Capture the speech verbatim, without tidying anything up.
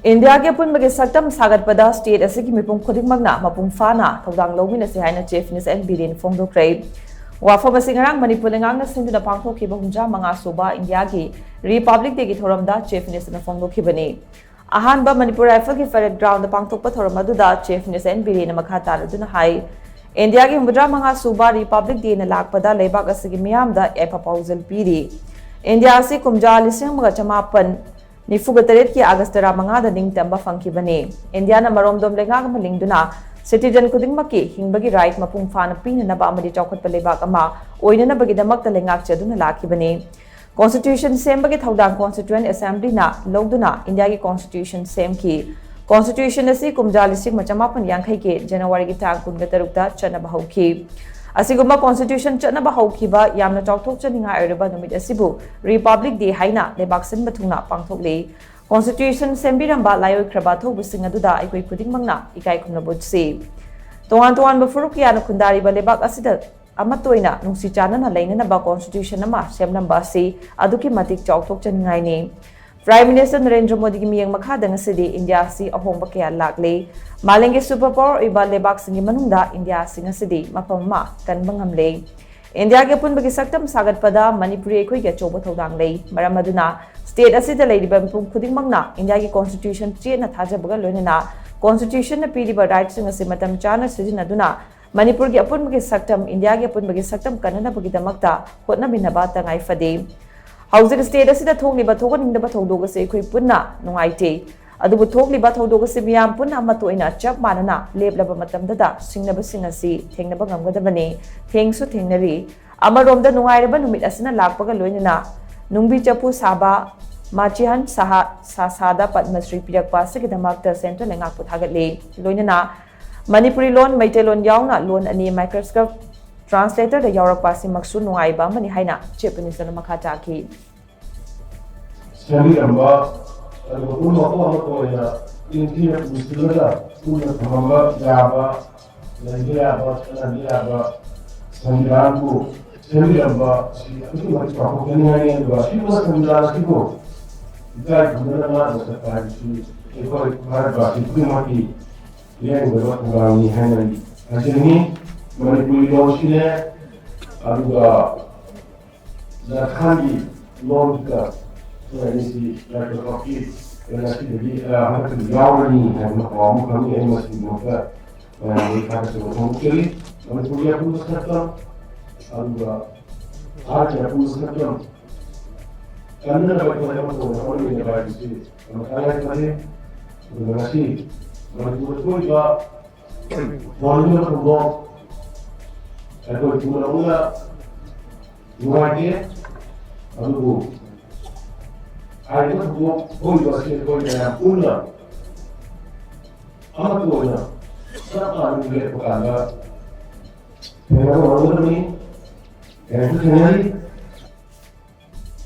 ꯏꯟꯗꯤꯌꯥꯒꯤ ꯑꯄꯨꯟꯕꯒꯤ ꯁꯛꯇꯝ ꯁꯥꯒꯠꯄꯗ ꯁ꯭ꯇꯦꯠ ꯑꯁꯤꯒꯤ ꯃꯤꯄꯨꯝ ꯈꯨꯗꯤꯡꯃꯛꯅ ꯃꯄꯨꯡ ꯐꯥꯅ ꯊꯧꯗꯥꯡ ꯂꯧꯃꯤꯟꯅꯁꯤ ꯍꯥꯏꯅ ꯆꯤꯐ ꯃꯤꯅꯤꯁꯇꯔ ꯑꯦꯟ ꯕꯤꯔꯦꯟ ꯐꯣꯡꯗꯣꯛꯈ꯭ꯔꯦ꯫ ꯋꯥꯐꯝ ꯑꯁꯤ ꯉꯔꯥꯡ ꯃꯅꯤꯄꯨꯔ ꯂꯩꯉꯥꯛꯅ ꯁꯤꯟꯗꯨꯅ ꯄꯥꯡꯊꯣꯛꯈꯤꯕ ꯍꯨꯝꯗ꯭ꯔꯥ ꯃꯉꯥ ꯁꯨꯕ ꯏꯟꯗꯤꯌꯥꯒꯤ ꯔꯤꯄꯕ꯭ꯂꯤꯛ ꯗꯦꯒꯤ ꯊꯧꯔꯝꯗ ꯆꯤꯐ ꯃꯤꯅꯤꯁꯇꯔꯅ ꯐꯣꯡꯗꯣꯛꯈꯤꯕꯅꯤ꯫ ꯑꯍꯥꯟꯕ ꯃꯅꯤꯄꯨꯔ ꯔꯥꯏꯐꯜꯒꯤ ꯄꯔꯦꯗ ꯒ꯭ꯔꯥꯎꯟꯗ ꯄꯥꯡꯊꯣꯛꯄ ꯊꯧꯔꯝ ꯑꯗꯨꯗ ꯆꯤꯐ ꯃꯤꯅꯤꯁꯇꯔ ꯑꯦꯟ ꯕꯤꯔꯦꯟꯅ ꯃꯈꯥ ꯇꯥꯔꯗꯨꯅ ꯍꯥꯏ, ꯏꯟꯗꯤꯌꯥꯒꯤ ꯍꯨꯝꯐꯨꯇꯔꯥ ꯃꯉꯥ ꯁꯨꯕ ꯔꯤꯄꯕ꯭ꯂꯤꯛ ꯗꯦꯅ ꯂꯥꯛꯄꯗ ꯂꯩꯕꯥꯛ ꯑꯁꯤꯒꯤ ꯃꯤꯌꯥꯝꯗ ꯌꯥꯏꯐ ꯄꯥꯎꯖꯦꯜ ꯄꯤꯔꯤ꯫ ꯏꯟꯗꯤꯌꯥ ꯑꯁꯤ ꯀꯨꯝꯖꯥ ꯂꯤꯁꯤꯡ ꯑꯃꯒ ꯆꯃꯥꯄꯟ ꯅꯤꯐꯨꯒ ꯇꯔꯦꯠꯀꯤ ꯑꯥꯒꯁ ꯇꯔꯥꯃꯉꯥꯗ ꯅꯤꯡꯇꯝꯕ ꯐꯪꯈꯤꯕꯅꯤ꯫ ꯏꯟꯗꯤꯌꯥꯅ ꯃꯔꯣꯝꯗꯣꯝ ꯂꯩꯉꯥꯛ ꯑꯃ ꯂꯤꯡꯗꯨꯅ citizen ꯈꯨꯗꯤꯡꯃꯛꯀꯤ ꯍꯤꯡꯕꯒꯤ right ꯃꯄꯨꯡ ꯐꯥꯅ ꯄꯤꯅꯅꯕ ꯑꯃꯗꯤ ꯆꯥꯎꯈꯠꯄ ꯂꯩꯕꯥꯛ ꯑꯃ ꯑꯣꯏꯅꯅꯕꯒꯤꯗꯃꯛꯇ ꯂꯩꯉꯥꯛꯆꯗꯨꯅ ꯂꯥꯛꯈꯤꯕꯅꯤ꯫ Constitution ꯁꯦꯝꯕꯒꯤ ꯊꯧꯗꯥꯡ Constituent Assembly ꯅ ꯂꯧꯗꯨꯅ ꯏꯟꯗꯤꯌꯥꯒꯤ Constitution ꯁꯦꯝꯈꯤ꯫ Constitution ꯑꯁꯤ ꯀꯨꯝꯖꯥ ꯂꯤꯁꯤꯡ ꯑꯃ ꯆꯃꯥꯄꯟ ꯌꯥꯡꯈꯩꯒꯤ ꯖꯅꯋꯥꯔꯤꯒꯤ ꯇꯥꯡ ꯀꯨꯟꯒ ꯇꯔꯨꯛꯇ ꯆꯠꯅꯕ ꯍꯧꯈꯤ꯫ ꯑꯁꯤꯒꯨꯝꯕ Constitution ꯆꯠꯅꯕ ꯍꯧꯈꯤꯕ ꯌꯥꯝꯅ ꯆꯥꯎꯊꯣꯛꯆꯅꯤꯡꯉꯥꯏ ꯑꯣꯏꯔꯕ ꯅꯨꯃꯤꯠ ꯑꯁꯤꯕꯨ Republic Day ꯍꯥꯏꯅ ꯂꯩꯕꯥꯛ ꯁꯤꯟꯕ ꯊꯨꯡꯅ ꯄꯥꯡꯊꯣꯛꯂꯤ꯫ Constitution ꯁꯦꯝꯕꯤꯔꯝꯕ ꯂꯥꯏꯑꯣꯏꯈ꯭ꯔꯕ ꯑꯊꯧꯕꯁꯤꯡ ꯑꯗꯨꯗ ꯑꯩꯈꯣꯏ ꯈꯨꯗꯤꯡꯃꯛꯅ ꯏꯀꯥꯏ ꯈꯨꯝꯅꯕ ꯎꯠꯁꯤ꯫ ꯇꯣꯉꯥꯟ ꯇꯣꯉꯥꯟꯕ ꯐꯨꯔꯨꯞ ꯀꯌꯥꯅ ꯈꯨꯟꯗꯥꯔꯤꯕ ꯂꯩꯕꯥꯛ ꯑꯁꯤꯗ ꯑꯃꯠꯇ ꯑꯣꯏꯅ ꯅꯨꯡꯁꯤ ꯆꯥꯟꯅꯅ ꯂꯩꯅꯅꯕ Constitution ꯑꯃ ꯁꯦꯝꯂꯝꯕ ꯑꯁꯤ ꯑꯗꯨꯛꯀꯤ ꯃꯇꯤꯛ ꯆꯥꯎꯊꯣꯛꯆꯅꯤꯡꯉꯥꯏꯅꯤ꯫ Prime Minister ꯅꯔꯦꯟꯗ꯭ꯔ ꯃꯣꯗꯤꯒꯤ ꯃꯤꯠꯌꯦꯡ ꯃꯈꯥꯗ ꯉꯁꯤꯗꯤ ꯏꯟꯗꯤꯌꯥ ꯑꯁꯤ ꯑꯍꯣꯡꯕ ꯀꯌꯥ ꯂꯥꯛꯂꯦ꯫ ꯃꯥꯂꯦꯝꯒꯤ super power ꯑꯣꯏꯕ ꯂꯩꯕꯥꯛꯁꯤꯡꯒꯤ ꯃꯅꯨꯡꯗ ꯏꯟꯗꯤꯌꯥ ꯑꯁꯤ ꯉꯁꯤꯗꯤ ꯃꯐꯝ ꯑꯃ ꯀꯟꯕ ꯉꯝꯂꯦ꯫ ꯏꯟꯗꯤꯌꯥꯒꯤ ꯑꯄꯨꯟꯕꯒꯤ ꯁꯛꯇꯝ ꯁꯥꯒꯠꯄꯗ ꯃꯅꯤꯄꯨꯔꯤ ꯑꯩꯈꯣꯏꯒꯤ ꯑꯆꯧꯕ ꯊꯧꯗꯥꯡ ꯂꯩ꯫ ꯃꯔꯝ ꯑꯗꯨꯅ state ꯑꯁꯤꯗ ꯂꯩꯔꯤꯕ ꯃꯤꯄꯨꯝ ꯈꯨꯗꯤꯡꯃꯛꯅ ꯏꯟꯗꯤꯌꯥꯒꯤ Constitution ꯆꯦꯠꯅ ꯊꯥꯖꯕꯒ ꯂꯣꯏꯅꯅ Constitution ꯅ ꯄꯤꯔꯤꯕ right ꯁꯤꯡ ꯑꯁꯤ ꯃꯇꯝ ꯆꯥꯅ ꯁꯤꯖꯤꯟꯅꯗꯨꯅ ꯃꯅꯤꯄꯨꯔꯒꯤ ꯑꯄꯨꯟꯕꯒꯤ ꯁꯛꯇꯝ, ꯏꯟꯗꯤꯌꯥꯒꯤ ꯑꯄꯨꯟꯕꯒꯤ ꯁꯛꯇꯝ ꯀꯟꯅꯅꯕꯒꯤꯗꯃꯛꯇ ꯍꯣꯠꯅꯃꯤꯟꯅꯕ ꯇꯉꯥꯏ ꯐꯗꯦ꯫ ꯍꯧꯖꯤꯛ state ꯑꯁꯤꯗ ꯊꯣꯛꯂꯤꯕ ꯊꯣꯛꯍꯟꯅꯤꯡꯗꯕ ꯊꯧꯗꯣꯛ ꯑꯁꯤ ꯑꯩꯈꯣꯏ ꯄꯨꯟꯅ ꯅꯨꯡꯉꯥꯏꯇꯦ꯫ ꯑꯗꯨꯕꯨ ꯊꯣꯛꯂꯤꯕ ꯊꯧꯗꯣꯛ ꯑꯁꯤ ꯃꯤꯌꯥꯝ ꯄꯨꯟꯅ ꯑꯃꯠꯇ ꯑꯣꯏꯅ ꯆꯞ ꯃꯥꯟꯅꯅ ꯂꯦꯞꯂꯕ ꯃꯇꯝꯗꯗ ꯁꯤꯡꯅꯕꯁꯤꯡ ꯑꯁꯤ ꯊꯦꯡꯅꯕ ꯉꯝꯒꯗꯕꯅꯤ꯫ ꯊꯦꯡꯁꯨ ꯊꯦꯡꯅꯔꯤ꯫ ꯑꯃꯔꯣꯝꯗ ꯅꯨꯡꯉꯥꯏꯔꯕ ꯅꯨꯃꯤꯠ ꯑꯁꯤꯅ ꯂꯥꯛꯄꯒ ꯂꯣꯏꯅꯅ ꯅꯨꯡꯕꯤ ꯆꯐꯨ ꯁꯥꯕ ꯃꯥꯆꯤꯍꯟ ꯁꯥꯍꯥ ꯁꯥꯁꯥꯗ ꯄꯗꯃ ꯁ꯭ꯔꯤ ꯄꯤꯔꯛꯄ ꯑꯁꯤꯒꯤꯗꯃꯛꯇ central ꯂꯩꯉꯥꯛꯄꯨ ꯊꯥꯒꯠꯂꯤ꯫ ꯂꯣꯏꯅꯅ ꯃꯅꯤꯄꯨꯔꯤ ꯂꯣꯟ, ꯃꯩꯇꯩꯂꯣꯟ ꯌꯥꯎꯅ ꯂꯣꯟ ꯑꯅꯤ Microsoft Translator ꯗ ꯌꯥꯎꯔꯛꯄ ꯑꯁꯤꯃꯛꯁꯨ ꯅꯨꯡꯉꯥꯏꯕ ꯑꯃꯅꯤ ꯍꯥꯏꯅ Chief Minister ꯅ ꯃꯈꯥ ꯇꯥꯈꯤ꯫ ꯁꯦꯝꯕꯤꯔꯝꯕ, ꯑꯗꯨꯒ ꯄꯨꯝꯅꯃꯛꯄꯨ ꯑꯃꯠꯇ ꯑꯣꯏꯅ ꯅꯤꯡꯊꯤꯅ ꯄꯨꯟꯁꯤꯜꯂꯒ ꯄꯨꯟꯅ ꯊꯝꯃꯝꯕ ꯌꯥꯕ, ꯂꯩꯕ ꯌꯥꯕ, ꯆꯠꯅꯕ ꯌꯥꯕ ꯁꯪꯕꯤꯙꯥꯟꯕꯨ ꯁꯦꯝꯕꯤꯔꯝꯕ ꯑꯁꯤ ꯑꯗꯨꯛꯀꯤ ꯃꯇꯤꯛ ꯆꯥꯎꯊꯣꯛꯆꯅꯤꯡꯉꯥꯏꯅꯤ꯫ ꯑꯗꯨꯒ ꯑꯁꯤꯒꯨꯝꯕ ꯁꯪꯕꯤꯙꯥꯟ ꯑꯁꯤꯕꯨ ꯏꯀꯥꯏ ꯈꯨꯝꯅꯅ ꯉꯥꯛꯅ ꯆꯠꯄ ꯍꯥꯏꯕꯁꯤ ꯑꯩꯈꯣꯏ ꯚꯥꯔꯠ ꯚꯥꯁꯤ ꯈꯨꯗꯤꯡꯃꯛꯀꯤ ꯂꯦꯡꯗꯕ ꯊꯧꯗꯥꯡꯅꯤ ꯍꯥꯏꯅ ꯑꯩ ꯍꯥꯏꯖꯅꯤꯡꯏ꯫ ꯃꯅꯤꯄꯨꯔꯤ ꯂꯣꯟꯁꯤꯅꯦ, ꯑꯗꯨꯒ ꯂꯈꯥꯟꯒꯤ ꯂꯣꯟꯁꯤꯗ ꯑꯩꯈꯣꯏ ꯑꯅꯤꯁꯤ ꯃꯥꯏꯀ꯭ꯔꯣꯁꯣꯐꯀꯤ ꯉꯁꯤꯗꯒꯤ, ꯑ, ꯍꯟꯗꯛꯇꯒꯤ ꯌꯥꯎꯔꯅꯤ ꯍꯥꯏꯕ ꯄꯥꯎ ꯑꯃ ꯐꯪꯉꯤ꯫ ꯑꯩ ꯃꯁꯤꯒꯤꯗꯃꯛꯇ ꯃꯌꯥꯝꯗꯒꯤ ꯊꯥꯒꯠꯆꯕ ꯐꯣꯡꯗꯣꯛꯆꯔꯤ꯫ ꯃꯅꯤꯄꯨꯔꯒꯤ ꯑꯄꯨꯟꯕ ꯁꯛꯇꯝ, ꯑꯗꯨꯒ ꯚꯥꯔꯠꯀꯤ ꯑꯄꯨꯟꯕ ꯁꯛꯇꯝ ꯀꯟꯅꯅꯕ ꯑꯩꯈꯣꯏ ꯑꯃ ꯇꯧꯅ ꯍꯣꯠꯅꯃꯤꯟꯅꯕ ꯍꯥꯏꯕꯁꯤ ꯌꯥꯝꯅ ꯇꯉꯥꯏ ꯐꯗꯦ꯫ ꯑꯗꯨꯅ ꯉꯁꯤ ꯃꯅꯤꯄꯨꯔꯗ ꯊꯣꯛꯏꯕ ꯊꯧꯗꯣꯛ ꯑꯩꯈꯣꯏ ꯄꯨꯝꯅꯃꯛꯅ ꯅꯨꯡꯉꯥꯏꯇꯦ, ꯑꯗꯨꯕꯨ ꯍꯥꯏꯔꯤꯕ ꯊꯧꯗꯣꯛ ꯊꯣꯛꯏꯕ ꯑꯁꯤ ꯑꯩꯈꯣꯏ ꯃꯌꯥꯝ ꯄꯨꯟꯅ ꯑꯃꯠꯇ ꯑꯣꯏꯅ ꯆꯞ ꯃꯥꯟꯅꯅ ꯂꯦꯞꯄ ꯀꯥꯟꯗ ꯊꯦꯡꯅꯕ ꯉꯝꯒꯗꯕꯅꯤ꯫ ꯊꯦꯡꯅꯁꯨ ꯊꯦꯡꯅꯔꯤ,